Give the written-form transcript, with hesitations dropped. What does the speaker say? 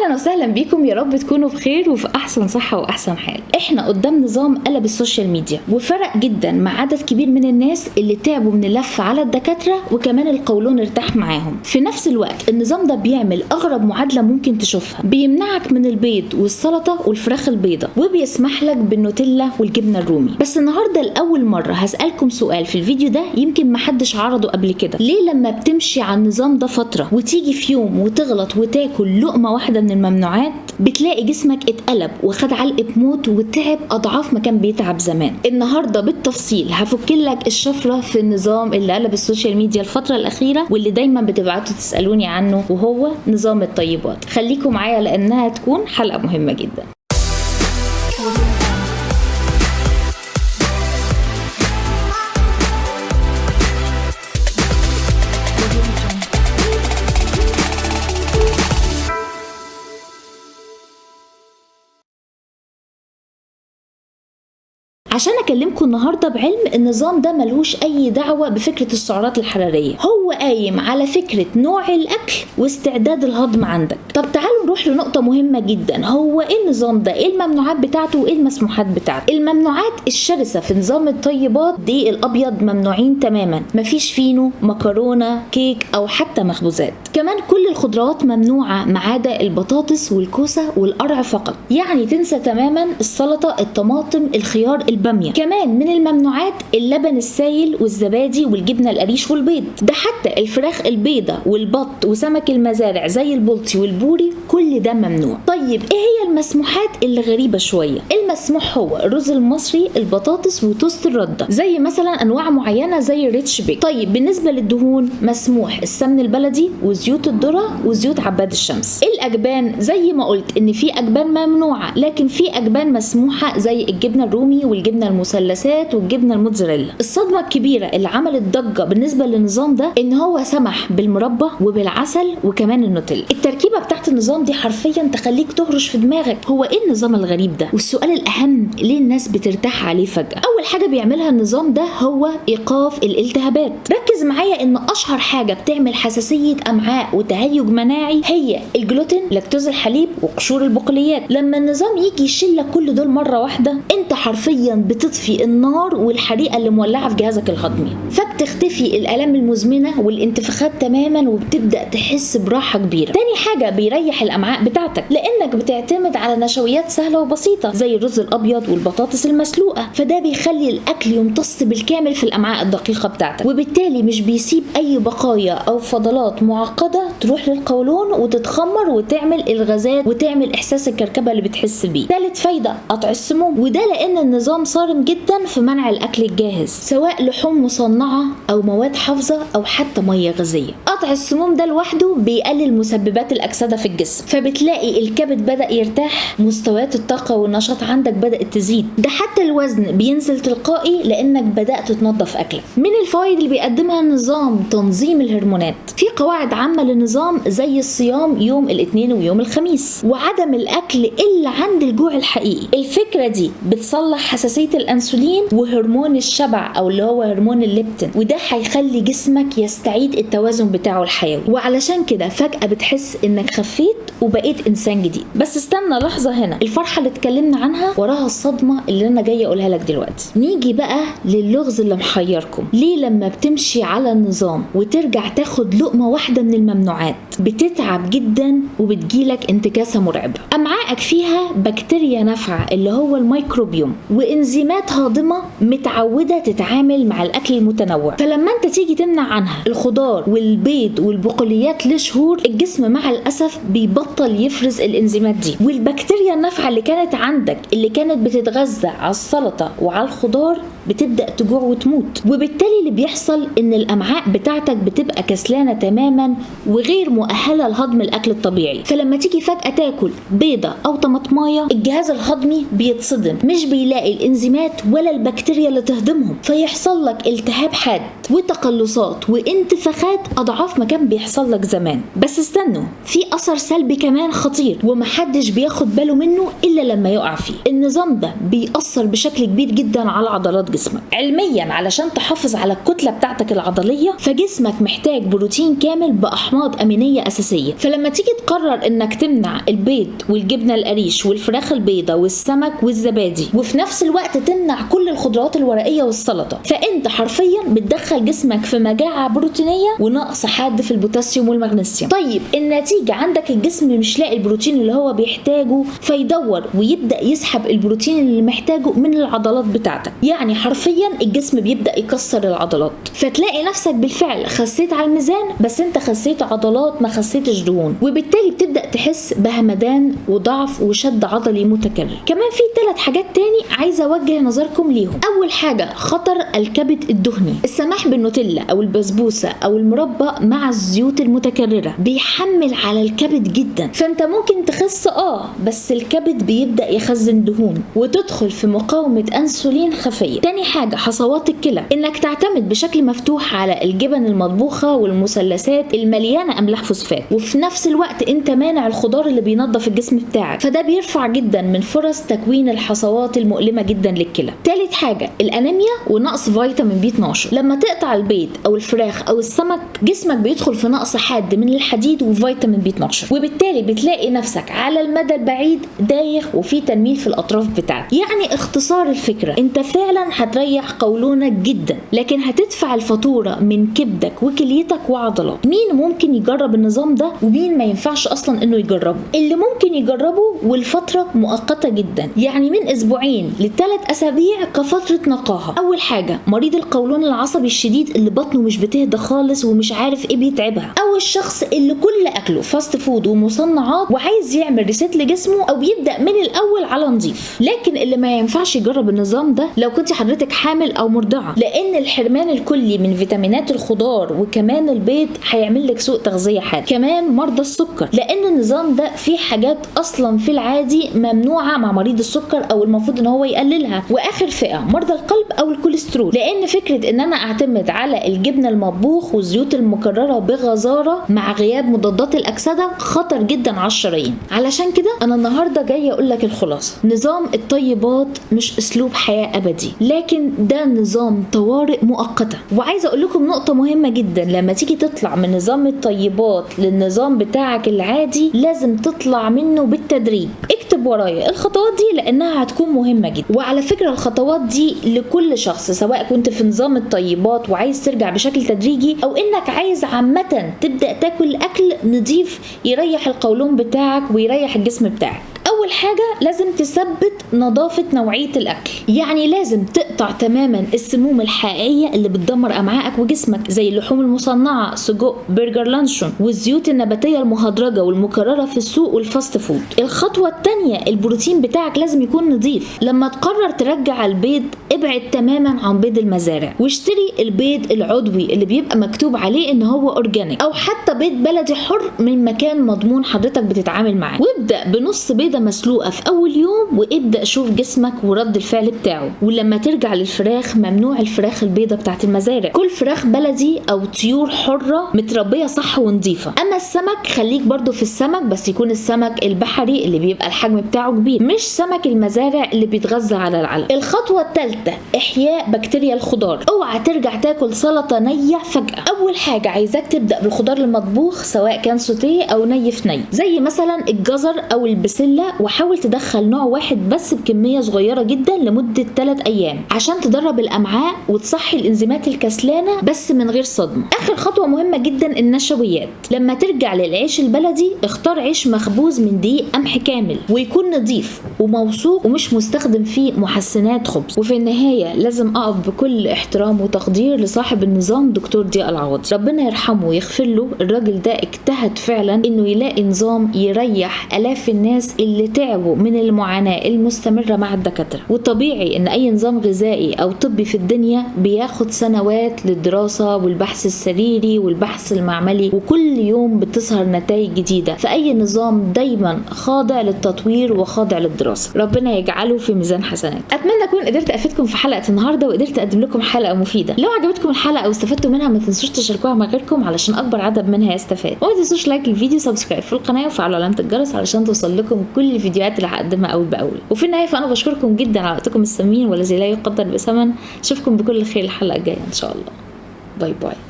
اهلا وسهلا بيكم، يا رب تكونوا بخير وفي احسن صحة واحسن حال. احنا قدام نظام قلب ال social media وفرق جدا مع عدد كبير من الناس اللي تعبوا من اللف على الدكاترة، وكمان القولون ارتاح معاهم. في نفس الوقت النظام ده بيعمل اغرب معادلة ممكن تشوفها، بيمنعك من البيض والسلطة والفراخ البيضة، وبيسمح لك بالنوتيلا والجبنه الرومي. بس النهارده لاول مرة هسالكم سؤال في الفيديو ده يمكن محدش عرضه قبل كده: ليه لما بتمشي على النظام ده فترة وتيجي في يوم وتغلط وتاكل لقمة واحدة من الممنوعات بتلاقي جسمك اتقلب وخد علقه موت وتعب اضعاف ما كان بيتعب زمان؟ النهارده بالتفصيل هفك لك الشفرة في النظام اللي قلب ال social media الفترة الاخيرة واللي دايما بتبعتوا تسالوني عنه، وهو نظام الطيبات. خليكم معايا لانها تكون حلقة مهمة جدا. عشان اكلمكم النهارده بعلم، النظام ده ملهوش اي دعوه بفكره السعرات الحرارية، هو قايم على فكرة نوع الاكل واستعداد الهضم عندك. طب تعالوا نروح لنقطة مهمة جدا، هو ايه النظام ده؟ ايه الممنوعات بتاعته وايه المسموحات بتاعته؟ الممنوعات الشرسة في نظام الطيبات: دقيق الابيض ممنوعين تماما، مفيش فينو، مكرونه، كيك او حتى مخبوزات. كمان كل الخضروات ممنوعة ما عدا البطاطس والكوسه والقرع فقط، يعني تنسى تماما السلطة، الطماطم، الخيار، البامية. كمان من الممنوعات اللبن السايل والزبادي والجبنه القريش والبيض، ده حتى الفراخ البيضة والبط وسمك المزارع زي البلطي والبوري كل ده ممنوع. طيب ايه هي المسموحات اللي غريبة شوية؟ المسموح هو الرز المصري، البطاطس، وتوست الردة زي مثلا انواع معينة زي الريتش بيك. طيب بالنسبة للدهون مسموح السمن البلدي وزيوت الذرة وزيوت عباد الشمس. الاجبان زي ما قلت ان في اجبان ممنوعة، لكن في اجبان مسموحة زي الجبنة الرومي والجبنه المثلثات والجبنه الموتزاريلا. الصدمة الكبيرة اللي عملت ضجه بالنسبة للنظام ده ان هو سمح بالمربى وبالعسل وكمان النوتيلا. التركيبة بتاعت النظام دي حرفيا تخليك تهرش في دماغك، هو ايه النظام الغريب ده؟ والسؤال الاهم، ليه الناس بترتاح عليه فجاة؟ اول حاجة بيعملها النظام ده هو ايقاف الالتهابات. ركز معايا ان اشهر حاجة بتعمل حساسية امعاء وتهيج مناعي هي الجلوتين، لاكتوز الحليب، وقشور البقوليات. لما النظام يجي يشيل لك كل دول مرة واحدة، انت حرفيا بتطفي النار والحريقه اللي مولعه في جهازك الهضمي، فبتختفي الالام المزمنة والانتفاخات تماما، وبتبدا تحس براحة كبيرة. تاني حاجة بيريح الامعاء بتاعتك، لانك بتعتمد على نشويات سهلة وبسيطة زي الرز الابيض والبطاطس المسلوقه، فده بيخلي الاكل يمتص بالكامل في الامعاء الدقيقة بتاعتك، وبالتالي مش بيسيب اي بقايا او فضلات معقدة تروح للقولون وتتخمر وتعمل الغازات وتعمل احساس الكركبه اللي بتحس بيه. ثالث فايده قطع السموم، وده لان النظام صارم جدا في منع الاكل الجاهز، سواء لحوم مصنعه او مواد حافظه او حتى مية غازية. قطع السموم ده لوحده بيقلل مسببات الاكسدة في الجسم، فبتلاقي الكبد بدا يرتاح، مستويات الطاقة والنشاط عندك بدات تزيد، ده حتى الوزن بينزل تلقائي لانك بدات تنظف اكلك. من الفوائد اللي بيقدمها النظام تنظيم الهرمونات. في قواعد عامة للنظام زي الصيام يوم الاثنين ويوم الخميس، وعدم الاكل الا عند الجوع الحقيقي. الفكرة دي بتصلح حساسية الانسولين وهرمون الشبع او اللي هو هرمون الليبتين، وده هيخلي جسمك يستعيد التوازن بتاعه الحيوي، وعلشان كده فجأة بتحس انك خفيت وبقيت انسان جديد. بس استنى لحظة، هنا الفرحة اللي اتكلمنا عنها وراها الصدمة اللي انا جاية اقولها لك دلوقتي. نيجي بقى للغز اللي محيركم: ليه لما بتمشي على النظام وترجع تاخد لقمة واحدة من الممنوعات بتتعب جدا وبتجيلك انتكاسة مرعبة؟ امعائك فيها بكتيريا نافعة اللي هو الميكروبيوم، وانزيمات هاضمة متعودة تتعامل مع الاكل المتنوع، فلما انت تيجي تمنع عنها الخضار والبيض والبقوليات لشهور، الجسم مع الاسف بيبطل يفرز الانزيمات دي، والبكتيريا النافعة اللي كانت عندك اللي كانت بتتغذى على السلطة وعلى الخضار بتبدأ تجوع وتموت. وبالتالي اللي بيحصل ان الامعاء بتاعتك بتبقى كسلانة تماما وغير مؤهلة لهضم الاكل الطبيعي، فلما تيجي فجأة تاكل بيضة او طماطمايه الجهاز الهضمي بيتصدم، مش بيلاقي الانزيمات ولا البكتيريا اللي تهضمهم، فيحصل لك التهاب حاد وتقلصات وانتفاخات اضعاف ما كان بيحصل لك زمان. بس استنوا، في اثر سلبي كمان خطير ومحدش بياخد باله منه الا لما يقع فيه. النظام ده بيأثر بشكل كبير جدا على عضلات جسمك. جسمك. علميا علشان تحافظ على الكتلة بتاعتك العضلية فجسمك محتاج بروتين كامل باحماض امينيه اساسية. فلما تيجي تقرر انك تمنع البيض والجبنه القريش والفراخ البيضة والسمك والزبادي، وفي نفس الوقت تمنع كل الخضروات الورقية والسلطة، فانت حرفيا بتدخل جسمك في مجاعة بروتينيه ونقص حاد في البوتاسيوم والمغنيسيوم. طيب النتيجة عندك الجسم مش لاقي البروتين اللي هو بيحتاجه، فيدور ويبدا يسحب البروتين اللي محتاجه من العضلات بتاعتك. يعني حرفيا الجسم بيبدا يكسر العضلات، فتلاقي نفسك بالفعل خسيت على الميزان، بس انت خسيت عضلات ما خسيتش دهون، وبالتالي بتبدا تحس بهمدان وضعف وشد عضلي متكرر. كمان في 3 حاجات تاني عايزه اوجه نظركم ليهم. اول حاجة خطر الكبد الدهني. السماح بالنوتيلا او البسبوسه او المربى مع الزيوت المتكررة بيحمل على الكبد جدا، فانت ممكن تخس بس الكبد بيبدا يخزن دهون وتدخل في مقاومة انسولين خفيه. تاني حاجة حصوات الكلى، انك تعتمد بشكل مفتوح على الجبن المطبوخه والمثلثات المليانة املاح فوسفات، وفي نفس الوقت انت مانع الخضار اللي بينظف الجسم بتاعك، فده بيرفع جدا من فرص تكوين الحصوات المؤلمة جدا للكلى. تالت حاجة الانيميا ونقص فيتامين بي 12. لما تقطع البيض او الفراخ او السمك جسمك بيدخل في نقص حاد من الحديد وفيتامين بي 12، وبالتالي بتلاقي نفسك على المدى البعيد دايخ وفي تنميل في الاطراف بتاعتك. يعني اختصار الفكرة، انت فعلا هتريح قولونك جدا، لكن هتدفع الفاتورة من كبدك وكليتك وعضلات. مين ممكن يجرب النظام ده ومين ما ينفعش اصلا انه يجربه؟ اللي ممكن يجربه والفترة مؤقتة جدا، يعني من 2 ل 3 اسابيع كفتره نقاهه. اول حاجة مريض القولون العصبي الشديد اللي بطنه مش بتهدى خالص ومش عارف ايه بيتعبها، او الشخص اللي كل اكله fast food ومصنعات وعايز يعمل reset لجسمه او يبدا من الاول على نظيف. لكن اللي ما ينفعش يجرب النظام ده لو كنت حضرتك حامل او مرضعه، لان الحرمان الكلي من فيتامينات الخضار وكمان البيض هيعمل لك سوء تغذية حاد. كمان مرضى السكر، لان النظام ده فيه حاجات اصلا في العادي ممنوعة مع مريض السكر او المفروض ان هو يقللها. واخر فئة مرضى القلب او الكوليسترول، لان فكرة ان انا اعتمد على الجبنة المطبوخ والزيوت المكرره بغزاره مع غياب مضادات الاكسدة خطر جدا على الشرايين. علشان كده انا النهارده جاية اقول لك الخلاصة، نظام الطيبات مش اسلوب حياة ابدي، لكن ده نظام طوارئ مؤقتة. وعايزه اقول لكم نقطة مهمة جدا، لما تيجي تطلع من نظام الطيبات للنظام بتاعك العادي لازم تطلع منه بالتدريج. اكتب ورايا الخطوات دي لانها هتكون مهمة جدا. وعلى فكرة الخطوات دي لكل شخص، سواء كنت في نظام الطيبات وعايز ترجع بشكل تدريجي، او انك عايز عامة تبدا تاكل اكل نظيف يريح القولون بتاعك ويريح الجسم بتاعك. اول حاجة لازم تثبت نظافة نوعية الاكل، يعني لازم تقطع تماما السموم الحقيقية اللي بتدمر امعائك وجسمك، زي اللحوم المصنعة، سجق، برجر، لانشون، والزيوت النباتية المهدرجه والمكرره في السوق وال fast food. الخطوة الثانية البروتين بتاعك لازم يكون نظيف. لما تقرر ترجع البيض ابعد تماما عن بيض المزارع، واشتري البيض العضوي اللي بيبقى مكتوب عليه ان هو organic، او حتى بيض بلدي حر من مكان مضمون حضرتك بتتعامل معاه. وابدا بنص بيضة مسلوقة في اول يوم، وابدا شوف جسمك ورد الفعل بتاعه. ولما ترجع للفراخ ممنوع الفراخ البيضة بتاعت المزارع، كل فراخ بلدي او طيور حره متربيه صح ونظيفه. اما السمك خليك برضو في السمك، بس يكون السمك البحري اللي بيبقى الحجم بتاعه كبير، مش سمك المزارع اللي بيتغذى على العلف. الخطوة الثالثة احياء بكتيريا الخضار. اوعى ترجع تاكل سلطة نيه فجاة. اول حاجة عايزاك تبدا بالخضار المطبوخ، سواء كان سوتيه او ني في ني، زي مثلا الجزر او البسله، وحاول تدخل نوع واحد بس بكمية صغيرة جدا لمدة 3 ايام عشان تدرب الامعاء وتصحي الانزيمات الكسلانه، بس من غير صدمة. اخر خطوة مهمة جدا النشويات. لما ترجع للعيش البلدي اختار عيش مخبوز من دقيق قمح كامل، ويكون نظيف وموثوق ومش مستخدم فيه محسنات خبز. وفي النهاية لازم اقف بكل احترام وتقدير لصاحب النظام دكتور ضياء العوضي، ربنا يرحمه ويغفر له. الراجل ده اجتهد فعلا انه يلاقي نظام يريح الاف الناس اللي تعبوا من المعاناة المستمرة مع الدكاترة. وطبيعي ان اي نظام غذائي او طبي في الدنيا بياخد سنوات للدراسة والبحث السريري والبحث المعملي، وكل يوم بتظهر نتائج جديدة، فاي نظام دايما خاضع للتطوير وخاضع للدراسة. ربنا يجعله في ميزان حسنات. اتمنى اكون قدرت افيدكم في حلقة النهاردة وقدرت اقدم لكم حلقة مفيدة. لو عجبتكم الحلقة او استفدتوا منها ما تنسوش تشاركوها مع غيركم علشان اكبر عدد منها يستفاد. وما تنسوش like للفيديو، subscribe في القناة، وفعلوا علامة الجرس علشان توصل لكم كل الفيديوهات الفيديوهات اللي هقدمها اول باول. وفي النهاية فانا بشكركم جدا على وقتكم الثمين والذي لا يقدر بثمن. اشوفكم بكل خير الحلقة الجاية ان شاء الله. bye bye.